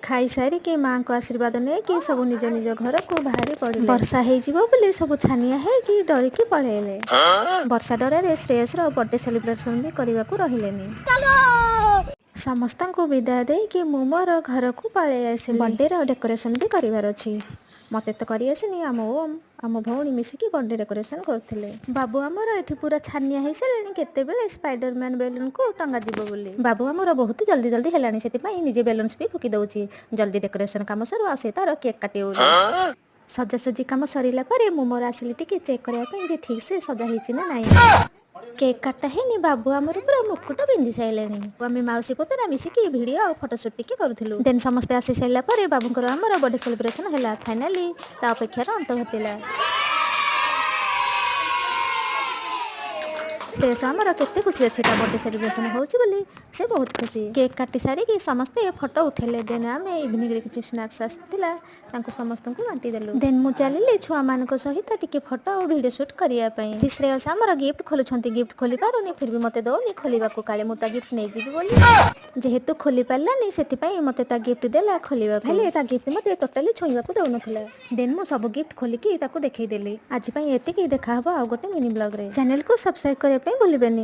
ଖାଇସାରିକି ମାଆଙ୍କ ଆଶୀର୍ବାଦ ନେଇକି ସବୁ ନିଜ ନିଜ ଘରକୁ ବାହାରି ପଡ଼ିଲେ। ବର୍ଷା ହେଇଯିବ ବୋଲି ସବୁ ଛାନିଆ ହେଇକି ଡରିକି ପଳେଇଲେ। ବର୍ଷା ଡରରେ ଶ୍ରେୟସର ବର୍ଥଡେ ସେଲିବ୍ରେସନ ବି କରିବାକୁ ରହିଲେନି। ସମସ୍ତଙ୍କୁ ବିଦାୟ ଦେଇକି ମୁଁ ମୋର ଘରକୁ ପଳେଇ ଆସିଲି। ବର୍ଥଡେର ଡେକୋରେସନ ବି କରିବାର ଅଛି। ମତେ ତ କରି ଆସିନି। ଆମ ଓମ୍, ଆମ ଭଉଣୀ ମିଶିକି ବର୍ଥଡେ ଡେକୋରେସନ କରୁଥିଲେ। ବାବୁ ଆମର ଏଠି ପୁରା ଛାନିଆ ହେଇସାରିଲେଣି, କେତେବେଳେ ସ୍ପାଇଡରମ୍ୟାନ ବେଲୁନକୁ ଟଙ୍ଗା ଯିବ ବୋଲି। ବାବୁ ଆମର ବହୁତ ଜଲ୍ଦି ଜଲ୍ଦି ହେଲାଣି, ସେଥିପାଇଁ ନିଜେ ବେଲୁନ୍ସ ବି ଫୁକି ଦଉଛି, ଜଲ୍ଦି ଡେକୋରେସନ କାମ ସରୁ ଆଉ ସେ ତାର କେକ୍ କାଟିବ ବୋଲି। ସଜାସଜି କାମ ସରିଲା ପରେ ମୁଁ ମୋର ଆସିଲି ଟିକେ ଚେକ୍ କରିବା ପାଇଁ ଯେ ଠିକ୍ ସେ ସଜା ହେଇଛି ନା ନାହିଁ। କେକ୍ କାଟା ହେଇନି, ବାବୁ ଆମର ପୁରା ମୁକୁଟ ପିନ୍ଧି ସାରିଲେଣି। ଆମେ ମାଉସୀ ପୁତୁରା ମିଶିକି ଭିଡ଼ିଓ ଆଉ ଫଟୋସୁଟ୍ ଟିକେ କରୁଥିଲୁ। ଦେନ୍ ସମସ୍ତେ ଆସି ସାରିଲା ପରେ ବାବୁଙ୍କର ଆମର ବର୍ଥଡେ ସେଲିବ୍ରେସନ ହେଲା। ଫାଇନାଲି ତା ଅପେକ୍ଷାର ଅନ୍ତ ଘଟିଲା। ଶ୍ରେୟସ ଆମର କେତେ ଖୁସି ଅଛି। ତା ବର୍ଥଡେ ସେଲିବ୍ରେସନ ହେଉଛି ବୋଲି ସେ ବହୁତ ଖୁସି। କେକ୍ କାଟି ସାରିକି ସମସ୍ତେ ଫଟୋ ଉଠେଇଲେ। ଦେନ୍ ଆମେ ଇଭିନିଂରେ କିଛି ସ୍ନାକ୍ସ ଆସିଥିଲା, ତାଙ୍କୁ ସମସ୍ତଙ୍କୁ ବାଣ୍ଟି ଦେଲୁ। ଦେନ୍ ମୁଁ ଚାଲିଲି ଛୁଆମାନଙ୍କ ସହିତ ଟିକେ ଫଟୋ ଆଉ ଭିଡ଼ିଓ ସୁଟ୍ କରିବା ପାଇଁ। ଏଠି ଶ୍ରେୟସ ଆମର ଗିଫ୍ଟ ଖୋଲୁଛନ୍ତି। ଗିଫ୍ଟ ଖୋଲି ପାରୁନି, ଫିର୍ ବି ମତେ ଦଉନି ଖୋଲିବାକୁ, କାଳେ ମୁଁ ତା ଗିଫ୍ଟ ନେଇଯିବି ବୋଲି। ଯେହେତୁ ଖୋଲି ପାରିଲାନି, ସେଥିପାଇଁ ମତେ ତା ଗିଫ୍ଟ ଦେଲା ଖୋଲିବାକୁ। ହେଲେ ତା ଗିଫ୍ଟ ମତେ ଟୋଟାଲି ଛୁଇଁବାକୁ ଦଉନଥିଲା। ଦେନ୍ ମୁଁ ସବୁ ଗିଫ୍ଟ ଖୋଲିକି ତାକୁ ଦେଖେଇଦେଲି। ଆଜି ପାଇଁ ଏତିକି। ଦେଖା ହବ ଆଉ ଗୋଟେ ମିନି ବ୍ଲଗରେ। ଚ୍ୟାନେଲକୁ ସବସ୍କ୍ରାଇବ କରିବା ପାଇଁ ଭୁଲିବେନି।